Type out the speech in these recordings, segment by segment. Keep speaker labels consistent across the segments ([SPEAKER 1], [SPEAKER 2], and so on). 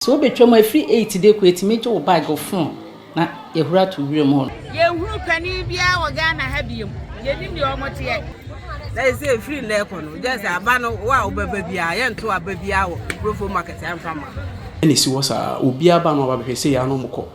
[SPEAKER 1] Sɛ wobɛtwa mu afiri 8 de kɔ, ɛtumi gye wo bag, wo phone na yɛhura ato wiem hɔ no.
[SPEAKER 2] Yɛnhunu panin biara wɔ Ghana ha biom. Yɛnim deɛ ɔmo teɛ.
[SPEAKER 3] Na yɛ sɛ efiri nnɛ kɔ no gye sɛ aba no, wo a wobɛba biara, yɛnto aba biara wɔ Kurofo Market ɛmfa ma.
[SPEAKER 4] Ɛna esi hɔ saa, obiara ba na ɔba bɛhwɛ sɛ yɛn ano kɔ.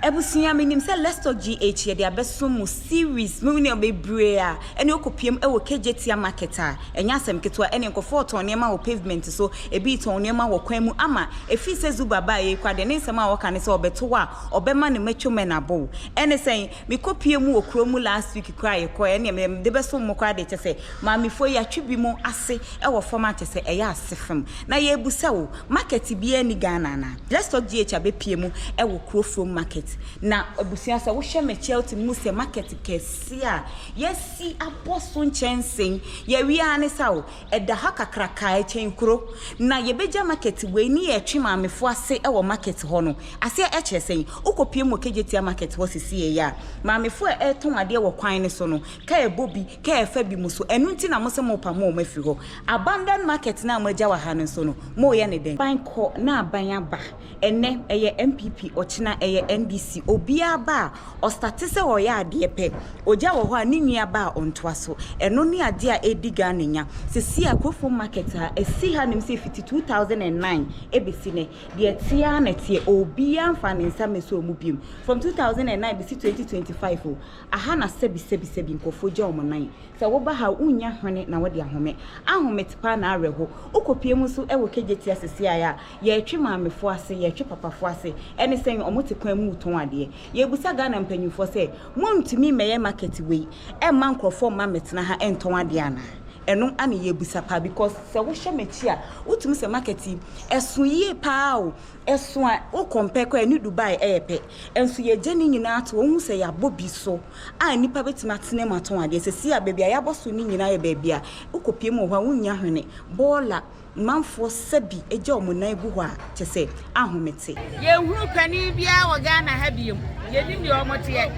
[SPEAKER 5] Abusua, menim sɛ Let's Talk GH yɛde abɛso mu series mu ne bebree a ɛne okopiem ɛwɔ Kejetia Market a ɛnyɛ asɛm ketewa. Ɛne nkɔfoɔ tɔn nneɛma wɔ pavement so, ebi tɔn nneɛma wɔ kwan mu ama ɛfiri sɛ Zuba baa yɛ kɔ adeɛ ne nsɛm a wɔka ne sɛ ɔbɛto hɔ a ɔbɛma ne matwom ɛna ɛne sɛn. Mekɔpie mu wɔ kurom mu last week koraa, yɛkɔ ɛne mede bɛso mu koraa de kyɛ sɛ maamefoɔ yi atwe bi mu ase ɛwɔ fam akyɛ sɛ ɛyɛ ase fam. Na yɛbusa wo, market biara ni Ghana ana? Let's Talk GH abɛpie mu ɛwɔ Kurofrom Market. Na abusua, sɛ wohwɛ m'akyi a, wote mu sɛ market kɛse a yɛasi abɔ so nkyɛnsee yɛwia ne sa o, ɛda ha kakraka ɛkyɛn kuro. Na yɛbɛgya market wei ne yɛtwe maamefoɔ ase ɛwɔ market hɔ no aseɛ ɛkyerɛ sɛn? Wokɔpie mu wɔ Kejetia Market hɔ sisi yɛ a, maamefoɔ a ɛretɔn adeɛ wɔ kwan ne so no ka ɛbɔ bi ka ɛfa bi mu so. Ɛno nti na mo sɛ mo pa mo ɔmo afiri hɔ. Abandon market na mo agya wɔ ha no nso no, mo yɛ ne dɛn? Aban kɔ na aban aba, ɛnɛ ɛyɛ NPP, ɔkyena ɛyɛ NDC. Obiara ba a ɔstart sɛ ɔyɛ adeɛ pɛ, ogya wɔ hɔ a ne nua ba a ɔntoa so. Ɛno ne adeɛ a ɛdi Ghana nya sisi a Kurofo Market a ɛsi ha nim sɛ fiti 2009 ɛbɛsi nɛ deɛ tea na teɛ, obiara mfa ne nsa mɛso ɔmu biom. From 2009 bɛsi 2025 o, aha na sɛbi sɛbi sɛbi nkɔfoɔ gya ɔmo nan sɛ woba ha, wonya hwene na wode ahome ahome te paa na awerɛho. Wokɔpie mu nso ɛwɔ Kejetia sisi a, yɛretwe maamefoɔ ase, yɛretwe papafoɔ ase. Ɛne sɛn? Ɔmo te kwan mu tɔn adeɛ. Yɛbusa Ghana mpanyinfoɔ sɛ montumi mmɛyɛ market wei ɛmma nkurɔfoɔ mma mmɛtena ha ɛntɔn adeɛ anaa? Ɛno ana yɛbusa paa, because sɛ wohyɛ m'akyi a, wotumi sɛ market yi ɛso yie paa o. Ɛso a wo compare kɔ ɛne Dubai ɛyɛ pɛ, ɛnso yɛgye ne nyinaa to wɔn ho sɛ yɛabɔ bi so a nnipa bɛtumi atena mu atɔn adeɛ. Sɛ si a baabi a yɛabɔ so ne nyinaa yɛ baabi a wokɔpie mu wɔ hɔ a, wonnya hwene bɔɔla manfoɔ sɛbi agya wɔn nan gu hɔ a kyɛ sɛ ahomete.
[SPEAKER 2] Yɛnhunu panin biara wɔ Ghana ha biom. Yɛnim deɛ ɔmo teɛ.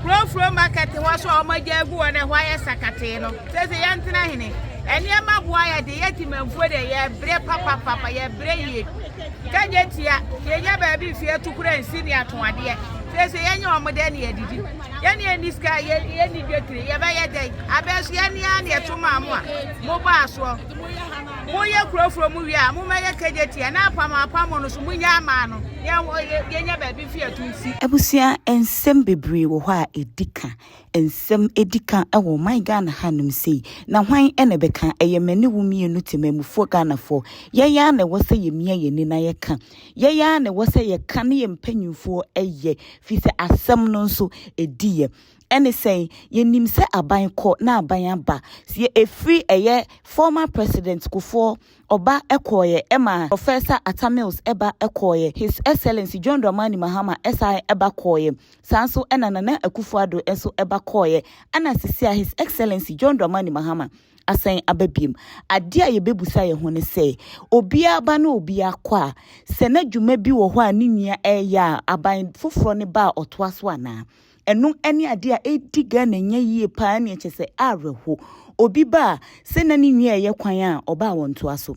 [SPEAKER 2] Kurofuro Market hɔ so a ɔmo agya agu hɔ no, ɛhɔ ayɛ sakatee no. Sɛ yɛntena hene nneɛma boa yɛ de yɛ timanfuo deɛ, yɛbrɛ papapapa, yɛbrɛ yie. Kejetia yɛnya baabi fie tukura nsi ne ato adeɛ. Sɛ yɛnyɛ ɔmo dɛ ne yɛdidi, yɛne yɛni sika, yɛni dwetire, yɛbɛyɛ dɛn abɛn so? Yɛne a ne yɛto maa mo a mobaa soɔ, moyɛ kurofuro mu wie a, momɛyɛ Kejetia na apam apam no so monya amaa no, yɛnya baabi fi atu nsi.
[SPEAKER 5] Abusua, nsɛm bebree wɔ hɔ a ɛdi ka, nsɛm ɛdi ka ɛwɔ ɔman Ghana hanom sei. Na hwan ɛna ɛbɛka? Ɛyɛ mani wo mmienu temamufoɔ Ghanafoɔ. Yɛyɛ a na ɛwɔ sɛ yɛmia yɛni na yɛka. Yɛyɛ a na ɛwɔ sɛ yɛka ne yɛ mpanyimfoɔ ɛyɛ firi sɛ asɛm no nso ɛdi yɛ. Ɛne sɛn? Yɛnim sɛ aban kɔ na aban aba. Sɛ ɛfiri ɛyɛ former President Kufuor ɔba ɛkɔɔyɛ, ɛma Professor Atta Mills ɛba ɛkɔɔyɛ, His Excellency John Dramani Mahama ɛsan ɛba kɔɔyɛ, saa nso ɛna Nana Akufo-Addo nso ɛba kɔɔyɛ, ɛna sisi a His Excellency John Dramani Mahama asan aba biem. Adeɛ a yɛbɛbusa yɛn ho ne sɛ, obiara ba na obiara kɔ a, sɛ n'adwuma bi wɔ hɔ a ne nua ɛreyɛ a, aban foforɔ ne ba a ɔtoa so anaa? Ɛno ne adeɛ a ɛdi Ghana nya yie paa ne ɛkyɛ sɛ awerɛho. Obi ba a, sɛ na ne nua ɛyɛ kwan a, ɔba a wɔntoa so,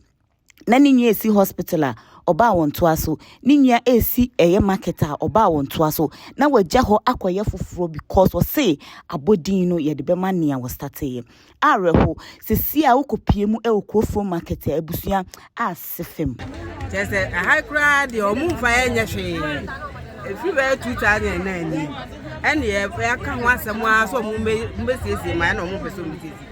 [SPEAKER 5] na ne nua esi hospital a, ɔba a wɔntoa so, ne nua esi ɛyɛ market a, ɔba a wɔntoa so, na wagya hɔ akɔyɛ foforɔ, because ɔse abɔdin no yɛde bɛma nea wɔstarteeɛ. Awerɛho sisi a wokɔpie mu ɛwɔ Kurofo Market a, abusua, ase fam.
[SPEAKER 3] Kyerɛ sɛ aha koraa deɛ, ɔmo mfa yɛ nyɛ hwee. Ɛfiri bɛyɛ 2009 ni ɛne yɛka ho asɛm a sɛ ɔmo mbɛsiesie ma ɛna ɔmo mpɛ sɛ ɔmo siesie.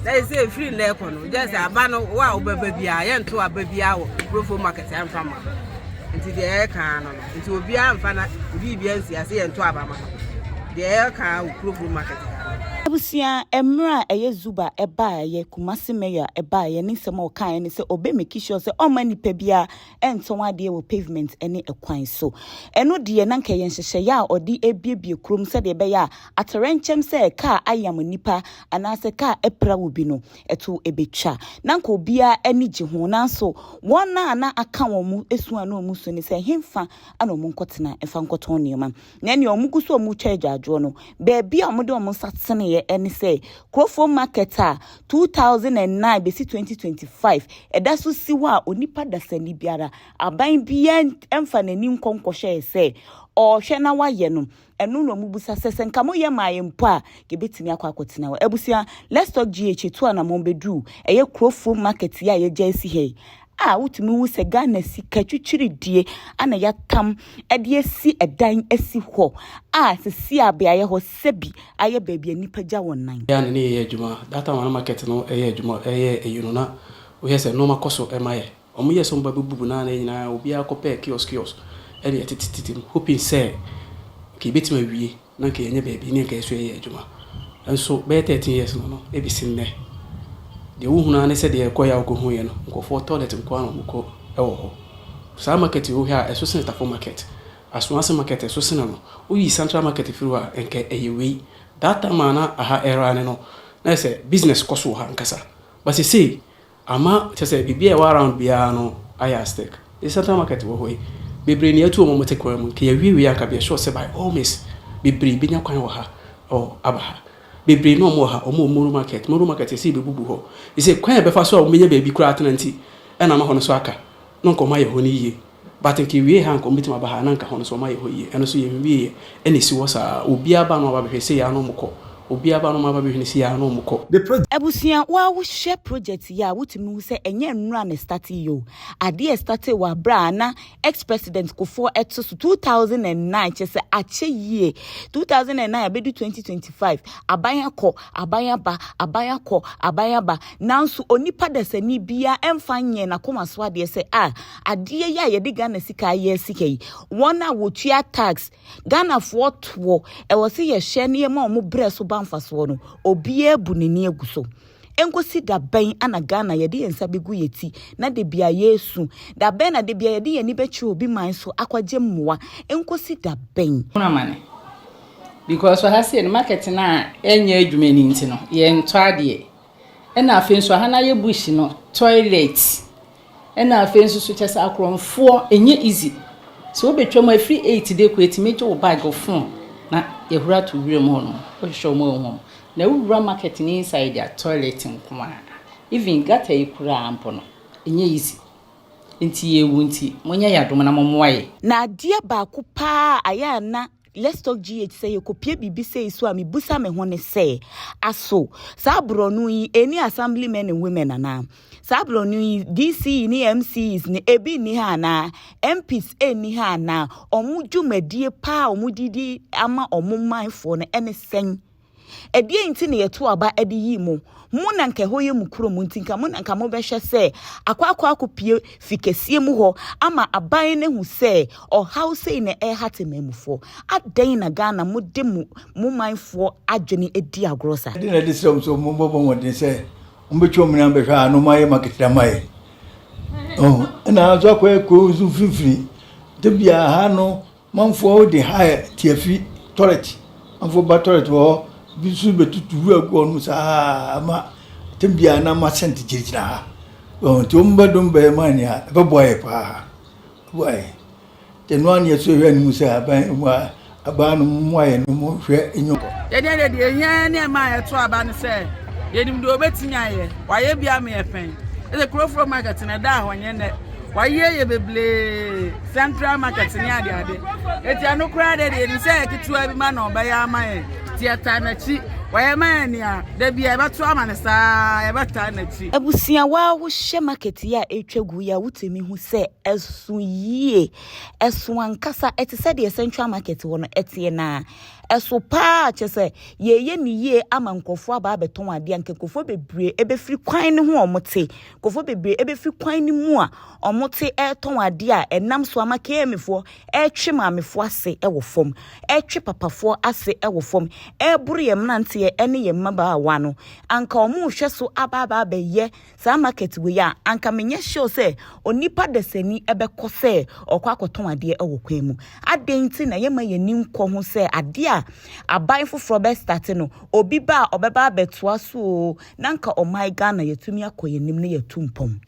[SPEAKER 3] Na yɛ sɛ ɛfiri nnɛ kɔ no gye sɛ aba no, wo a wobɛba biara, yɛnto aba biara wɔ Kurofo Market ɛmfa ma. Nti deɛ yɛka no, nti obiara mfa na biribiara nsi ase, yɛnto aba ma no. Deɛ yɛka wɔ Kurofo Market ha.
[SPEAKER 5] Abusua, mmerɛ a ɛyɛ Zuba ɛbaeɛ, Kumase mayor ɛbaeɛ, ne nsɛm a ɔkaeɛ ne sɛ ɔbɛ make sure sɛ ɔmma nipa biara ɛntɔn adeɛ wɔ pavement ne ɛkwan so. Ɛno deɛ, na nka yɛ nhyehyɛeɛ a ɔde ebiebie kurom sɛdeɛ ɛbɛyɛ a atɛrɛnkyɛm sɛ kaa ayam nipa anaasɛ kaa ɛpra wɔ bi no ɛto ɛbɛtwa, na nka obiara ani gye ho. Nanso wɔn a na aka wɔn mu esu a na wɔn su ne sɛ hemfa ana wɔn nkɔtena ɛfa nkɔtɔn nneɛma, na ɛnea wɔn gu so a wɔn retwa agyaadwoɔ no, beebi a wɔde wɔn nsa teneeɛ. wɔrekyerɛ ne sɛ Kurofo Market a 2009 bɛsi 2025 ɛda so si hɔ a onipa dasani biara, aban biara mfa n'ani nkɔ nkɔhwɛɛ sɛ ɔrehwɛ na wayɛ no. Ɛno na wɔbisa sɛ, sɛ nka moyɛ maa yɛn mpo a, yɛbɛtumi akɔ akɔtena hɔ. Abusua, Let's Talk GH tu anammɔn bɛduru ɛyɛ Kurofo Market yi a yɛagya asi ha yi a wotumi hu sɛ Ghana sika twitwiridie ana yɛatam de asi ɛdan asi hɔ a sisi a beaeɛ hɔ sɛbi ayɛ baabi a nnipa gya wɔn nan.
[SPEAKER 4] Yɛ a na ne yɛyɛ adwuma that time a na market no yɛ adwuma ɛyɛ ɛyi no na wohwɛ sɛ nnoɔma kɔ so ma yɛ. Wɔn yɛɛ sɛ wɔn ba bɛbubu no a na yɛn nyinaa obiara kɔ pɛɛ kiosk kiosk ɛna yɛtete tete mu hoping sɛ nka yɛbɛtumi awie na nka yɛanya baabi ne nka yɛso yɛyɛ adwuma. Nso bɛyɛ 13 years no no ɛbɛsi nnɛ deɛ wohunu ara ne sɛ deɛ ɛkɔeɛ a wokɔhuiɛ no nkurɔfoɔ toilet nko ara na wɔkɔ wɔ hɔ. Saa market yi wohwɛ a ɛso sene Tafo market. Asoase market ɛso sene no. Woyi central market firi hɔ a nka ɛyɛ wei. That time a na aha ɛrane no na ayɛ sɛ business kɔ so wɔ ha ankasa. But seesei Ama kyerɛ sɛ biribi a ɛwɔ around biara no ayɛ aztec. Nti central market wɔ hɔ yi, bebree na yɛatu wɔn a wɔte kwan mu. Nka yɛawie wei a nka meyɛ sure sɛ by all means bebree bɛnya kwan wɔ ha or aba ha. Bebree na wɔwɔ ha, wɔwɔ Moro market. Moro market yɛsɛ yɛbɛbubu hɔ. Ɛsɛ kwan a yɛbɛfa so a wɔbɛnya baabi koraa atena nti ɛna ama hɔ no nso aka. Na nka wɔayɛ hɔ no yie. But nka ewiee ha nka wɔbɛtumi aba ha na nka hɔ no nso wɔayɛ hɔ yie. Ɛno nso yɛnwieɛ ɛna ɛsi hɔ saa. Obiara ba na waba abɛhwɛ sei ara na wɔkɔ. Obiara ba na wɔaba abɛhwɛ no sei ara na wɔkɔ.
[SPEAKER 6] The project.
[SPEAKER 5] Abusua wo a wo hwɛ project yi a wo tumi hu sɛ ɛnyɛ nnora na ɛstartee yi o. Adeɛ a ɛstartee wɔ aberɛ a na ex president Kufuor ɛte so 2009 kyerɛ sɛ akyɛ yie. 2009 abɛdu 2025 aban akɔ, aban aba, aban akɔ, aban aba. Nanso onipa dasani biara ɛmfa nyɛɛ n'akoma so adeɛ sɛ ah Adeɛ yi a yɛde Ghana sika ayɛ sika yi, wɔn a wɔtua tax, Ghanafoɔ toɔ, ɛwɔ sɛ yɛhwɛ na yɛma wɔn berɛ so ba mfasoɔ no, obiara bu n'ani agu so. Ɛnkɔsi da bɛn na Ghana yɛde yɛn nsa bɛgu yɛn ti na da biara yɛresu? Da bɛn na da biara yɛde yɛn ani bɛkyerɛ obi man so akɔgye mmoa? Ɛnkɔsi da bɛn?
[SPEAKER 1] Hunu amane because ha sei no market no a ɛnyɛ adwuma no nti no yɛntɔ adeɛ ɛna afei nso ha no ayɛ bush no toilet Ɛna afei nso so kyɛsɛ akorɔmfoɔ ɛnyɛ easy sɛ wobɛtwa mu a ɛfiri 8 de kɔ ɛtumi gye wo bag wo phone na yɛhuri ato wuram hɔ nom wohwehwɛ wɔn a wɔhu wɔn na wowura market no inside a toilet nko ara even gutter yi koraa mpo no ɛnyɛ easy nti yɛwu nti monyɛ yɛn adom na mommoa yɛn.
[SPEAKER 5] Na adeɛ baako paa a ayɛ a na Let's Talk GH sɛ yɛkɔpie biribi sei so a mebusa me ho ne sɛ, aso saa borɔno yi ɛnni assembly men and women anaa? Saa borɔno yi DCE ne MCEs no ebi nni ha anaa? MPs ɛnni ha anaa? Wɔn dwumadie paa a wɔde di ama wɔn manfoɔ no ɛne sɛn? Ɛdeɛn nti na yɛtoo aba de yii mo? Mo na nka ɛhɔ yɛ mo kurom nti nka mo na nka mobɛhwɛ sɛ akɔ akɔ akɔpue fi kɛseɛ mu hɔ ama aban no ahu sɛ ɔhaw sei na ɛreha temanmufoɔ. Adɛn na Ghana mode mo mo manfoɔ adwene di agorɔ saa?
[SPEAKER 6] Ɛde na ɛde srɛ wɔn sɛ wɔmmɔbɔ mmɔden sɛ wɔbɛtwa wɔn nyinaa bɛhwɛ a na wɔayɛ market ama yɛ. Ɛna nso akɔyɛ kuro nso mfimfini. Da biara ha no Manfoɔ de ha yɛ tiafi toilet manfoɔ ba toilet wɔ hɔ bi nso bɛtutu wura gu hɔ nom saa ma tɛm biara na ma sɛnte gyinagyina ha nti wɔn bɛdom bɛyɛ ma nea ɛbɛboa yɛ paa ɛboa yɛ nti ɛno ara na yɛsɔ hwɛ anim sɛ aban mu a aban no mu ayɛ no mu hwɛ enyo.
[SPEAKER 3] Yɛdeɛ deɛ deɛ ehia ne ɛma a yɛto aba ne sɛ yɛnim deɛ ɔbɛtumi ayɛ wayɛ bi ama yɛ pɛn ɛsɛ kurofuro market na ɛda hɔ nyɛ nnɛ. Wayɛ yɛ bebree central market ne ade ade eti ɛno koraa deɛ deɛ sɛ yɛ ketewa bi ma na ɔbɛyɛ ama yɛn ti ɛtaa n'akyi wɔyɛ ma yɛn nea dabi a yɛbɛto ama no saa yɛbɛtaa n'akyi.
[SPEAKER 5] Abusua waa wo hyɛ market yi a ɛretwa gu yi a wotumi hu sɛ ɛso yie ɛso ankasa ɛte sɛ deɛ central market hɔ no ɛteɛ naa ɛso paa kyɛ sɛ yɛyɛ ne yie ama nkurɔfoɔ aba abɛtɔn adeɛ anka nkurɔfoɔ bebree ɛbɛfiri kwan no ho a wɔte Nkurɔfoɔ bebree bɛfiri kwan no mu a wɔte retɔn adeɛ a ɛnam so ama KMfoɔ retwe maamefoɔ ase wɔ fam, retwe papafoɔ ase wɔ fam, reboro yɛn mmeranteɛ ne yɛn mmabaawa no. Anka wɔrehwɛ so aba aba abɛyɛ saa market wei a, anka menyɛ sure sɛ onipa dasani bɛkɔ sɛ ɔrekɔ akɔtɔn adeɛ wɔ kwan mu. Adɛn nti na yɛmma yɛn ani nkɔ ho sɛ adeɛ a aban foforɔ bɛstate no, obi ba a ɔbɛba abɛtoa so oo, Na anka ɔman Ghana yɛtumi akɔ yɛn anim na yɛatu mpɔn.